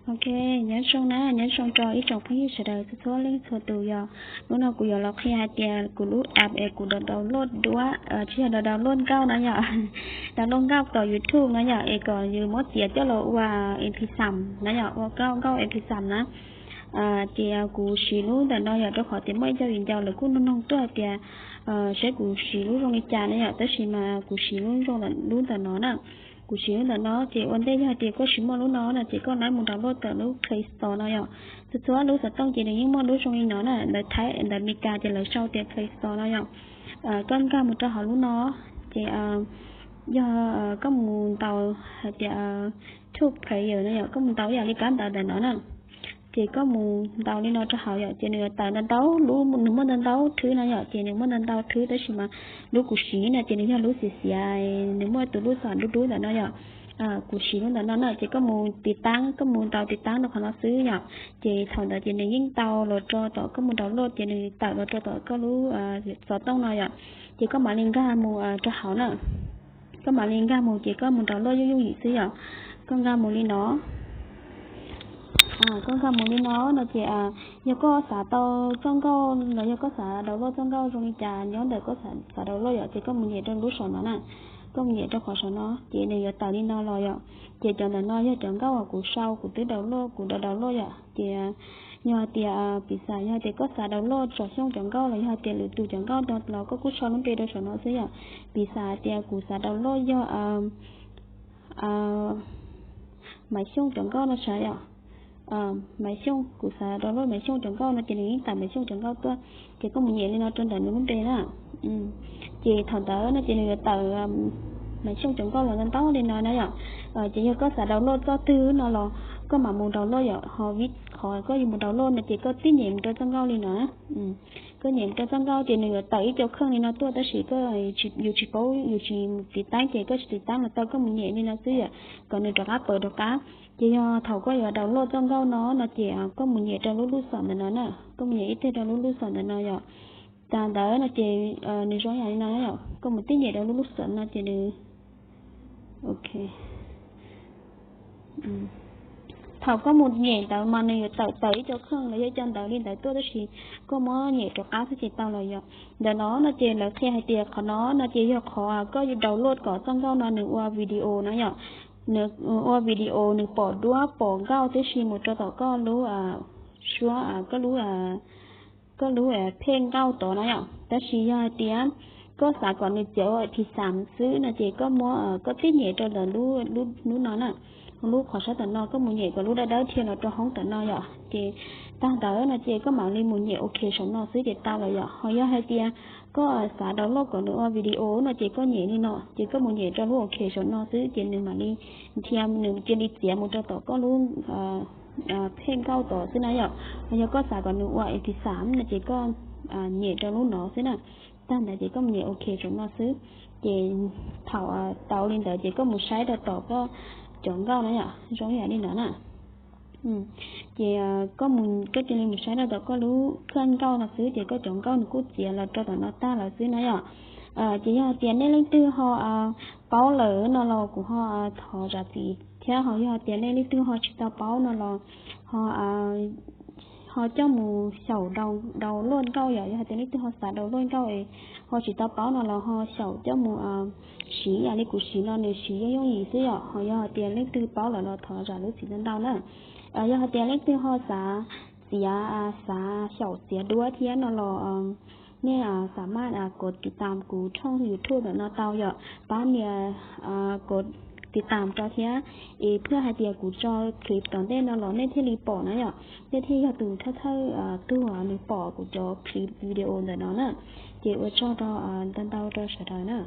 Ok, nyob zoo na, nyob zoo rau ib tsoom phooj ywg sawv daws txhua txhua leej txhua tus yom. Hnub no kuv yuav los qhia hais tias kuv lub app es kuv download duab, tsis yog download nkauj no yom, download nkauj tom YouTube no yom, es kom yus muab txiav coj los ua mp xam no yom, ua nkauj mp xam na. Ces kuv siv lub ntawm no yom, rau qhov tias muaj ib co viv ncaus lawv kuj noog noog tuaj hais tias saib kuv siv lub zoo li cas na yom, tab sis mas kuv siv lub zoo, lub ntawm no na. Kuv siv lub ntawm no ces ua ntej yog hais tias koj tsis muaj lub no no ces koj nab mus download tawm lub Play Store no yom. Txhua txhua lub xov tooj ces nws yeej muaj lub zoo li no na, ntawv Thaib ntawv Meskas ces lawv sau tias Play Store no yom. Koj nkag mus rau hauv lub no ces yog koj mus ntaus hais tias Tube Player no yom, koj mus ntaus ib yam li kab ntawv ntawm no na. Ces koj mus ntaus li no rau hauv yom, ces nws yuav tawm ntau ntau lub, nws muaj ntau ntau thwb no yom, ces nws muaj ntau ntau thwb tab sis mas lub kuv siv no ces nws yog lub xiav xiav, nws muaj tus lub xom dub dub ntawm no yom. Kuv siv lub ntawm no na, ces koj mus tiv taab, koj mus ntaus tiv taab rau qhov no xwb yom. Ces thaum ntawd ces nws yeej tau los rau tom koj mus download, ces nws tawm los rau tom koj lub xov tooj no yom. Ces koj mam li nkag mus rau hauv na. Koj mam li nkag mus ces koj mus download yooj yooj yim xwb yom. Koj nkag mus li no, koj nkag mus li no no ces yog koj xav tau txoj nkauj los yog koj xav download txoj nkauj zoo li cas nyob ntawm koj xav download yom, ces koj mus nyem rau lub saum no na. Koj mus nyem rau qhov saum no ces nws yuav tawm li no los yom. Ces cov ntawm no yog cov nkauj uas kuv sau, kuv twb download, kuv download yom. Ces yog hais tias piv xam yog hais tias koj xav download Tsom Xyooj cov nkauj los yog hais tias lwm tus cov nkauj no los koj kuj sau lub npe rau saum no xwb yom. Piv xam hais tias kuv xav download yog Maiv Xyooj cov nkauj no sav yom. Maiv Xyooj, kuv xav download Maiv Xyooj cov nkauj no ces nws yeej tawm Maiv Xyooj cov nkauj tuaj, ces koj mus nyem li no rau ntawm nws lub npe na. Ces thaum ntawd no ces nws yuav tawm Maiv Xyooj cov nkauj los ntau ntau li no na yom. Ces yog koj xav download txoj twg no los koj mam mus download yom, ho vim qhov koj yuav mus download no ces koj tib nyem mus rau txoj nkauj li no. Koj nyem mus rau txoj nkauj ces nws yuav tawm ib co kheej li no tuaj tab sis koj, yus tsis paub, yus tsis tiv taab ces koj tsis tiv taab los tau, koj mus nyem li no xwb yom, kom nws rov qab pawv rov qab. Ces yog thaum koj yuav download txoj nkauj no no ces koj mus nyem rau lub lub xom ntawm no na, koj mus nyem ib teg rau lub lub xom ntawm no yom. Tas ntawd no ces nws zoo yam li no yom, koj mus tib nyem rau lub lub xom no ces nws, ok. Thaum koj mus nyem ntawd mas nws yuav tawm tawm ib co kheej los yog ib co ntawv li ntawd tuaj tab sis koj muab nyem rov qab xwb ces tau los yom. Ntawm no no ces lawv qhia hais tias qhov no no ces yog qhov koj download kom txoj nkauj no nws ua video na yom. Nws ua video nws pom duab pom nkauj tib si mus rau tom koj lub suab, koj lub koj lub phej nkauj tod na yom. Tab sis yog hais tias koj xav kom nws txiav ua phis xam xwb no ces koj muab, koj tib nyem rau ntawm lub no na, lub qhov sab tom no koj mus nyem kom lub dawb dawb dhia los rau hauv tom no yom. Ces tag ntawd no ces koj mam li mus nyem ok saum no xwb ces tau lawm yom. Ho yog hais tias koj xav download kom nws ua video no ces koj nyem li no, ces koj mus nyem rau lub ok saum no xwb ces nws mam li dhia, nws cia li txiav mus rau tom koj lub phej nkauj tod xwb na yom. Ho yog koj xav kom nws ua phis xam no ces koj nyem rau lub no xwb na. Tag ntawd ces koj mus nyem ok saum no xwb. Ces thaum tau li ntawd ces koj mus saib rau tom koj cov nkauj na yom, zoo yam li no na. Ces koj mus, koj cia li mus saib rau tom koj lub phej nkauj no xwb ces koj cov nkauj nws kuj txiav los rau tom no tag lawm xwb na yom. Ces yog hais tias nej leej twg ho paub lawm no los kuv ho thov zam txim thiab, ho yog hais tias nej leej twg ho tsis tau paub no los ho ho coj mus xyaum download nkauj yom. Yog hais tias leej twg ho xav download nkauj es ho tsis tau paub no los ho xyaum coj mus siv yam li kuv siv no, nws siv yooj yooj yim xwb yom. Ho yog hais tias leej twg paub lawm los thov zam lub txim ntau ntau na. Yog hais tias leej twg ho xav txiav, xav xyaum txiav duab thiab no los nej xav maj kov tiv tam kuv tshooj YouTube ntawm no tau yom, pab nias kov tiv tam rau thiab, es thiaj hais tias kuv tso clip tom ntej no los nej thiaj li pom na yom, nej thiaj yog tus thawj thawj tug nws pom kuv cov clip video ntawm no na. Ces ua tsaug rau ntau ntau rau sawv daws na.